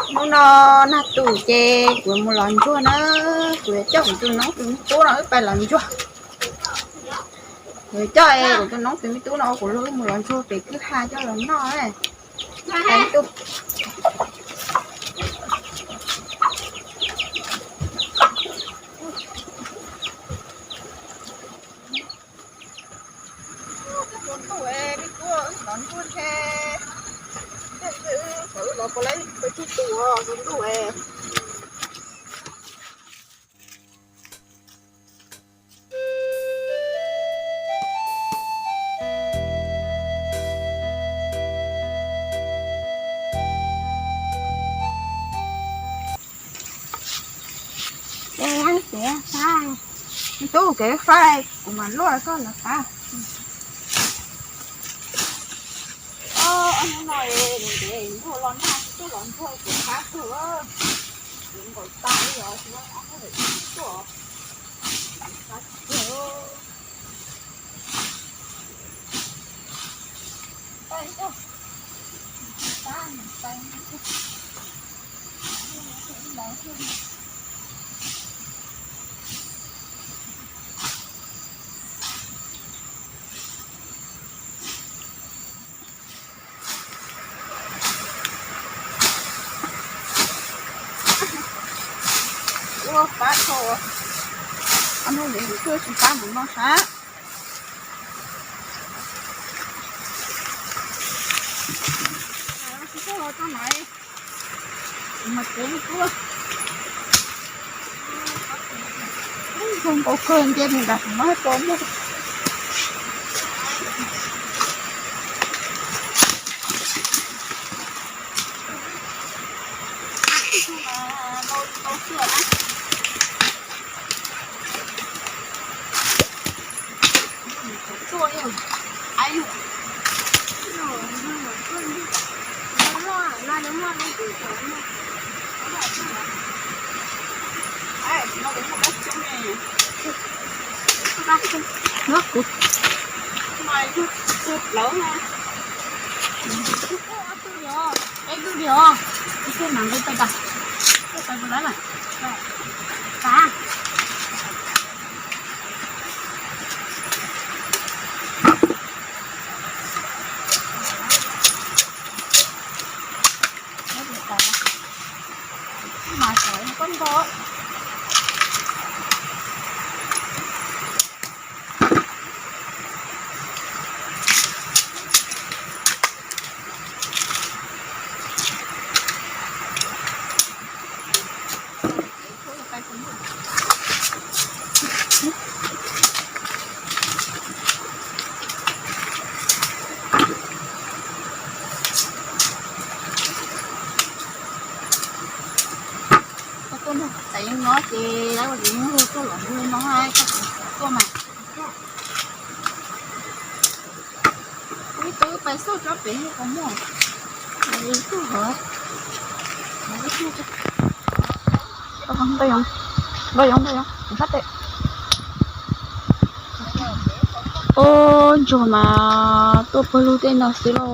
Hnub no nag tu ces kuv mus los ntsuag na, kuv yuav coj kuv tus noob tus me tub no wb pais los ntsuag. Kuv yuav coj kuv tus noob tus me tub no kuv lub mus los ntsuag pem kwj ha coj los noj. Tsaus ntuj, me tub, los ntsuag ntshe, ntshe wb los puas lawv pes tsawg tus os, tsaus ntuj. Tub, kev fab kuv mam luaj koj los fab. Hnub no ntuj los nag, twb los ntsuag kuv fab kawg, kuv nkaum tas li os, tuaj. Ua fab tso, ob hnub ntawd kuv twb tsis fab mus no sab. Zoo nkaus kawg nce mus nram no tso na. Tuaj nrog tais yeej nyob ces lawv ua ces yeej tuaj los nrog no, tuaj mas. Ib tug pais xauj tsob pem qhov muag, ib tug hov, ib tug, npaj yoov, npaj yoov, kuv sab tes. Ub, ntsuag mas tuaj puag lug tej no xwb lauj.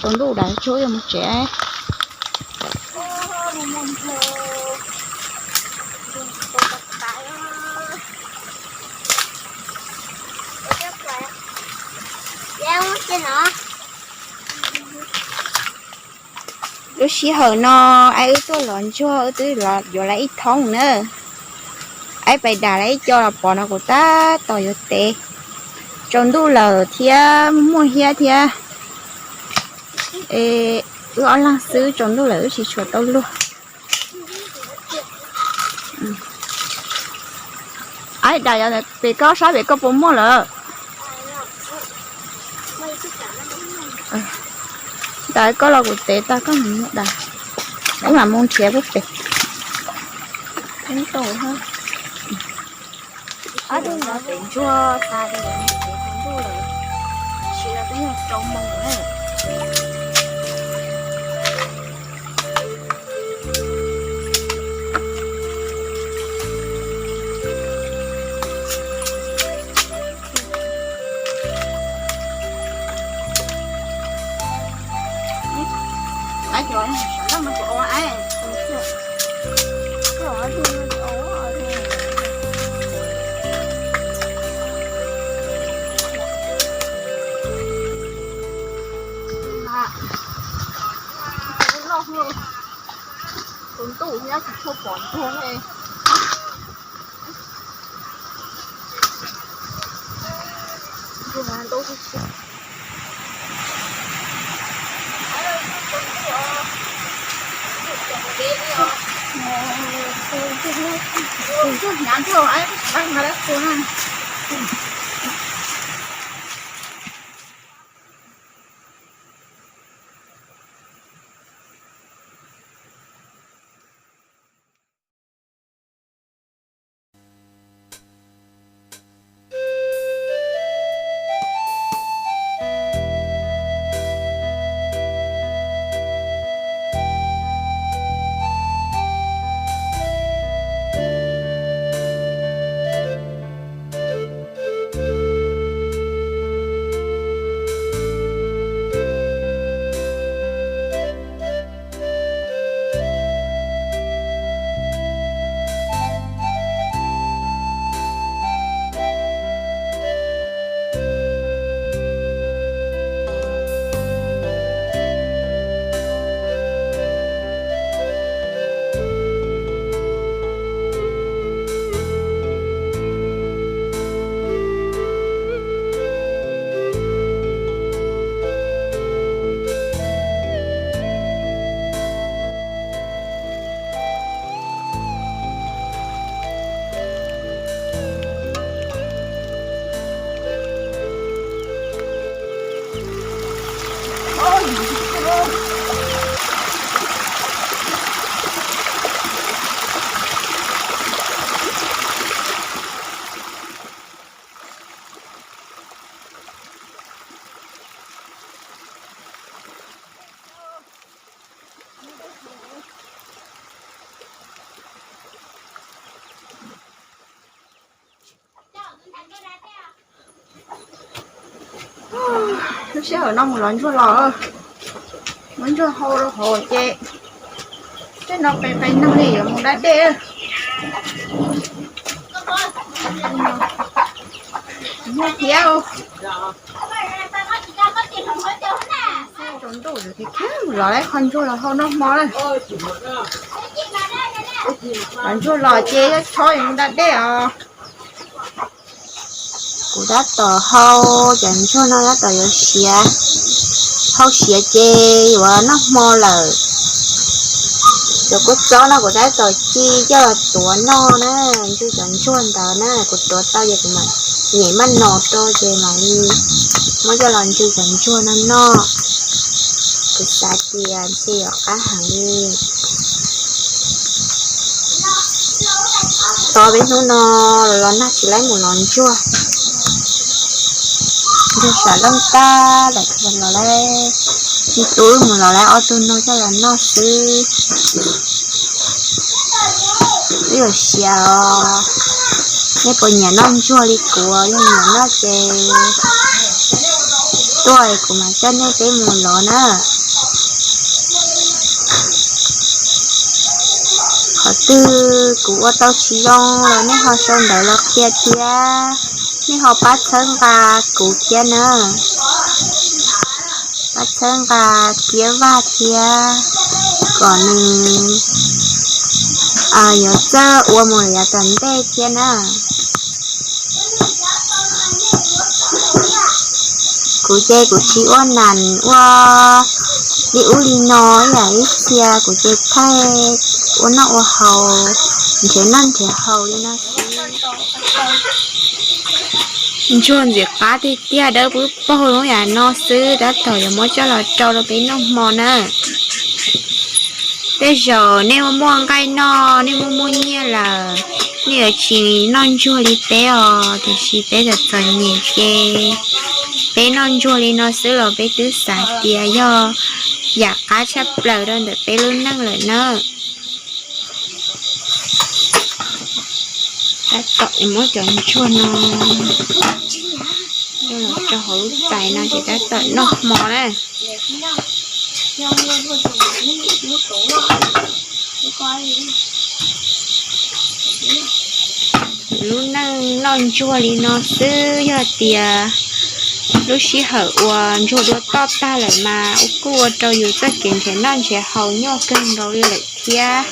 Tsaus ntuj dav tsuag yuav mus tsev. Lub sij hawm no aib wb tuaj los ntsuag, wb twb yuav lawv ib thoob na. Aib pais dam lawv ib co los pom no kuv tab tom yuav tev. Tsaus ntuj lawm thiab muaj hiab thiab. Wb ob leeg xwb, tsaus ntuj lawm wb tsis tshua tau luag. Aib dam, yog pem koj sab pem koj puas muaj lawm? Dam, koj los kuv tev tag koj mus muab dam, wb mam mus nrhiav pem. Ob tug no pem ntsuag tas li, ntuj lawm, tab sis twb yog rau moos lawm. Tus ntuj thiab tsis tshua pom ntsuag ne. Lub sij hawm no mus lov ntsuag los, muab ntsuag hau rau hauv ces tej no pes pes neeg li yuav mus da dej. Thiab tsaus ntuj thiab mus lov qhov ntsuag los hau noj hmo na. Lov ntsuag los ces yuav tshob yuav mus da dej os. Kuv tab tom hau cov ntsuag no tab tom yuav siav, hau siav ces yuav noj hmo lawm. Cov kua txob no kuv tab tom ci coj los tuav noj na, ntsuag cov ntsuag ntawd na, kuv tuav tau ces kuv mam nyem maj no rau ces mam li muab coj los ntsuag cov ntsuag no noj. Kuv xav tias ntshe yuav qab heev li. Tos peb hnub no los nag tsis laib mus lov ntsuag. Ntsuag sam looj tag lawm los lawm, ib tug mus los lawm ob tug no coj los noj xwb. Twb yuav siav os. Nej puas nyiam noj ntsuag li kuv? Yog nyiam noj ces tuaj kuv mam coj nej peb mus lov na. Qhov twg kuv ua tau tsis zoo los nej ho sau ntawv los qhia thiab. Nej ho pab txhawb nqa kuv thiab na. Pab txhawb nqa Piab Vaj thiab kom nws yuav txawj ua mus yav tom ntej thiab na. Kuv ces kuv tsis ua nam ua li ub li no ib yam ib txhia, kuv ces thaij ua noj ua haus, nrhiav noj nrhiav haus li no xwb. Ntsuag ntxim qab tiag tiag, dawb pwb paug lub yam no xwb, tab tom yuav muab coj los rau rau peb noj hmo na. Tej zaum nej muaj muaj nqaij noj, nej muaj muaj nyiaj lawm, nej yuav tsis noj ntsuag li peb os, tiam sis peb txom txom nyem ces peb noj ntsuag li no xwb los peb twb xav tias yog yam qab tshaj plaws rau ntawm peb lub neej lawm na. Tab tom muab cov ntsuag no coj los rau hauv lub tais no ces tab tom noj hmo na. Lub neej noj ntsuag li no xwb, yog tias lub sij hawm uas ntsuag dua toj tag lawm mas kuj ua rau yus txoj kev nrhiav noj nrhiav haus nyuaj kawg nkaus li lawm thiab.